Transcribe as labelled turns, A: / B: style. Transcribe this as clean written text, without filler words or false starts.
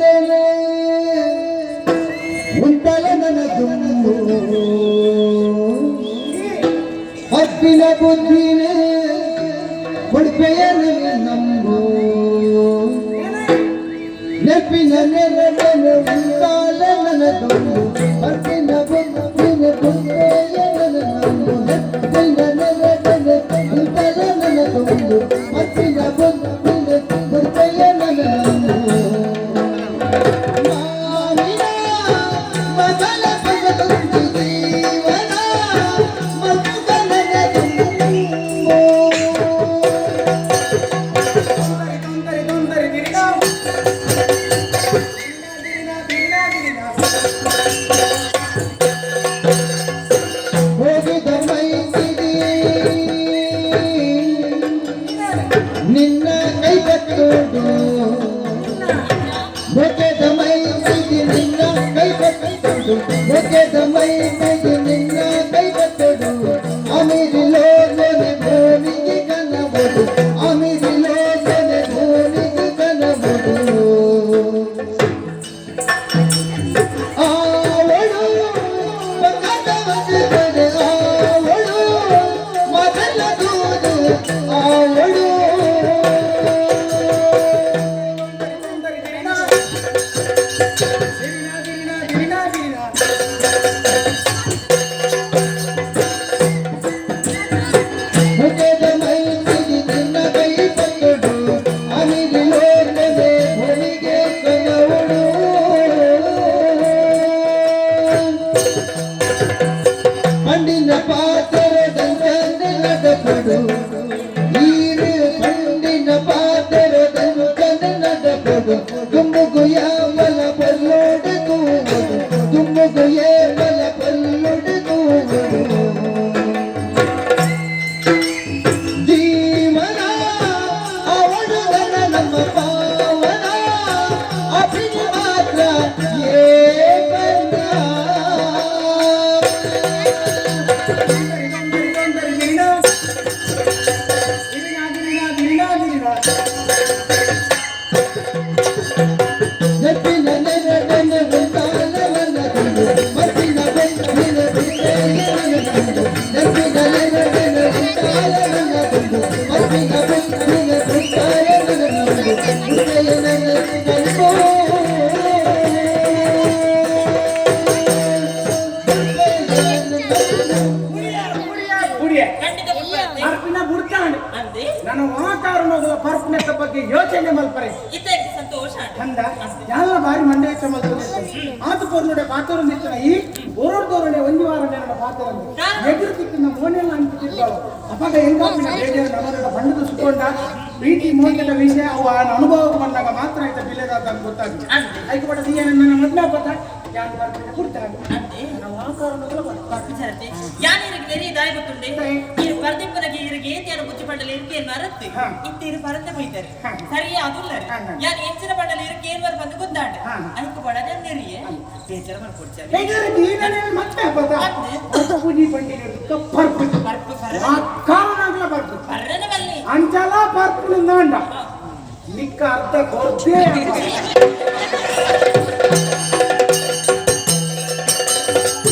A: ನೆರಡನೆ ಉಂಟಲ ನನ್ನ ದುಂಬು ಅಪ್ಪಿನ ಬುದ್ಧಿನ ಕೊಡ್ಪೆಯ ನಂಬು ನೆಪ್ಪಿನ ನೆರಡನೆ ಉಂಟಾಲ ನನ್ನ ದುಂಬು ಅಪ್ಪಿನ ಬುದ್ಧಿನ ಕೊಡ್ಪೆಯ ನಂಬು ನೆಪ್ಪಿನ ನೆರಡನೆ ಉಂಟಾಲ ನನ್ನ ದುಂಬು ಅಪ್ಪಿನ ಬುದ್ಧಿನ ಕೊಡ್ಪೆಯ ನಂಬು ಮಾನಿನ ಮೊದಲ ಪದದೊಂದು ಜೀವನ ಮಧುಗನನ ತುಂಬೋ.
B: ತೊಂದರೆ ತೊಂದರೆ ದಿರಿನ ದಿರಿನ ದಿರಿನ ದಿರಿನ.
A: ಹೋಗಿದ ಮೈಸಿರಿ ನಿನ್ನ ಕೈ ಕಟ್ಟೋಡು, ಮೊಗೆದ ಮೈಸಿರಿ ನಿನ್ನ ಕೈ ಕಟ್ಟೋಡು, ಮೊಗೆದ ಮೈಸಿರಿ ನಿನ್ನ ಕೈ ಕಟ್ಟೋಡು. ಅಮಿರಿಲೋನೆ ಭೂಮಿಗೆ ಕನವಡು, ಅಮಿರಿಲೋನೆ ಭೂಮಿಗೆ ಕನವಡು. ಆವಳು ಬಂಗಾರದ ಬಂದಿದ್ದಾರೆ, ಆವಳು ಮೊದಲ ದೂದು ಆವಳು.
B: ತೊಂದರೆ ದಿರಿನ ದಿರಿನ ದಿರಿನ ದಿರಿನ ದಿರಿನ.
A: ಮುಖದ ಮೈಸಿರಿ ನಿನ್ನ ಕೈ ಪತ್ತಡು, ಅನಿರಿಲೋಕನೆ ಭೂಮಿಗೆ ಕನವಡು. ಪಂಡಿನ ಪಾತ್ರದಂತೆ ನಡಪಡು, ಈರು ಪಂಡಿನ ಪಾತ್ರದಂತೆ ನಡಪಡು. ತುಂಬುಗು ಯಾಮಲ ಪಲ್ಲೋಡು ತೂವಡು, ತುಂಬುಗು ಏಮಲ ಪಲ್ಲೋಡು ತೂವಡು. ಜೀವನ ಅವಡುಗನ ನಮ್ಮ ಪಾವನ ಅಭಿನ ಮಾತ್ರ ಏ ಬಂದ.
B: ತೊಂದರೆ ತೊಂದರೆ ತೊಂದರೆ ದಿರಿನ ದಿರಿನ ದಿರಿನ ದಿರಿನ ದಿರಿನ.
A: ನೆಪ್ಪಿನ ನೆರಡನೆ ಉಂಟಾಲವನದುಂಡು, ಮಪ್ಪಿನ ಬೆನ್ನಿನ ಬಿಟ್ಟೆಯನದುಂಡು. ನೆಪ್ಪಿನ ನೆರಡನೆ ಉಂಟಾಲವನದುಂಡು, ಮಪ್ಪಿನ ಬೆನ್ನಿನ ಬಿಟ್ಟೆಯನದುಂಡು. ಬಿಟ್ಟೆಯನದುಂಡು.
B: ಕುಡಿಯ
C: ಖಂಡಿತ ಬುಡ್ಪತ್ತೆ.
B: ಪರ್ಪಿನ ಬುಡ್ತಾಂಡ್.
C: ಅಂದೆ.
B: ನನ್ನ ವಾತಾವರಣದ ಪರ್ಪಿನತ್ತ ಬಗ್ಗೆ ಯೋಚನೆ ಮಲ್ಪರೆ.
C: ಇತ್ತೆ ಸಂತೋಷ ಆಂಡ್.
B: ಚಂದ ಎಲ್ಲ ಬಾರಿ ಮಂಡೆ ವೆಚ್ಚ ಮಲ್ತದೆ. ಆತು ಪೊರ್ನುಡೆ ಪಾತ್ರ ನಿಚ್ಚನ ಈ ಒರೊರ್ದೊರನೆ ಒಂಜಿ ವಾರ ನೆನಡ ಪಾತ್ರ ಎದುರು ತಿಕ್ಕಿನ ಮೋನೆಲ್ಲ ಅಂತಿದ್ದಾಳು. ಅಪಗ ಹೆಂಗಾಪಿನ ಬೇಜಾರು ನಮ್ಮದ ಬಣ್ಣದ ಸುಕೊಂಡ ಪ್ರೀತಿ ಮೋಕೆದ ವಿಷಯ ಅವು ಆ ಅನುಭವ ಬಂದಾಗ ಮಾತ್ರ ಆಯ್ತ ಬಿಲೆದಾದ ಅಂತ ಗೊತ್ತಾಗ್ತದೆ. ಐಕೆ ಪಡ ಸೀಯ ನನ್ನ ಮದ್ವೆ ಪತ್ತ ಯಾರು ಬರ್ಪಿನ ಕುಡ್ತಾನೆ.
C: ಅಂದೆ.
B: ನಾವು ಆ ಕಾರಣದಲ್ಲ ಬರ್ತಾರೆ.
C: ವಿಚಾರತೆ ಯಾನ್ ಇರಿಗೆ ನೆರಿ ದಾಯ ಗೊತ್ತುಂಡೆ. ಇರು ಪರ್ದೆಪ್ಪನಗೆ ಇರಿಗೆ ಏತ್ಯಾನ ಬುಜ್ಜಿ ಪಂಡಲ ಇರ್ಕೇನ್ ಮರತ್ತು. ಇತ್ತೆ ಇರು ಪರಂದೆ ಪೋಯ್ತಾರೆ. ಸರಿ ಅದುಲ್ಲ. ಯಾನ್ ಎಂಚಿನ ಪಂಡಲ ಇರ್ಕೇನ್ ಮರ ಬಂದು ಗೊತ್ತಾಂಡೆ. ಐಕು ಪಡ ನೆರಿಯೆ ಬೇಜಾರ ಮಲ್ಪೊಡ್ಚಾರೆ.
B: ಬೇಜಾರು ದೀನನೇ ಮತ್ತೆ ಪದ ಪುಜಿ ಬಂಡಿ ಪರ್ಪು.
C: ಪರ್ಪು ಪರ.
B: ಆ ಕಾರಣಗಳ ಬರ್ಪು.
C: ಪರ್ರನ ಬಲ್ಲಿ.
B: ಅಂಚಲ ಪರ್ಪು ನಾಂಡ ನಿಕ್ಕ ಅರ್ಧ ಕೊರ್ದೇ.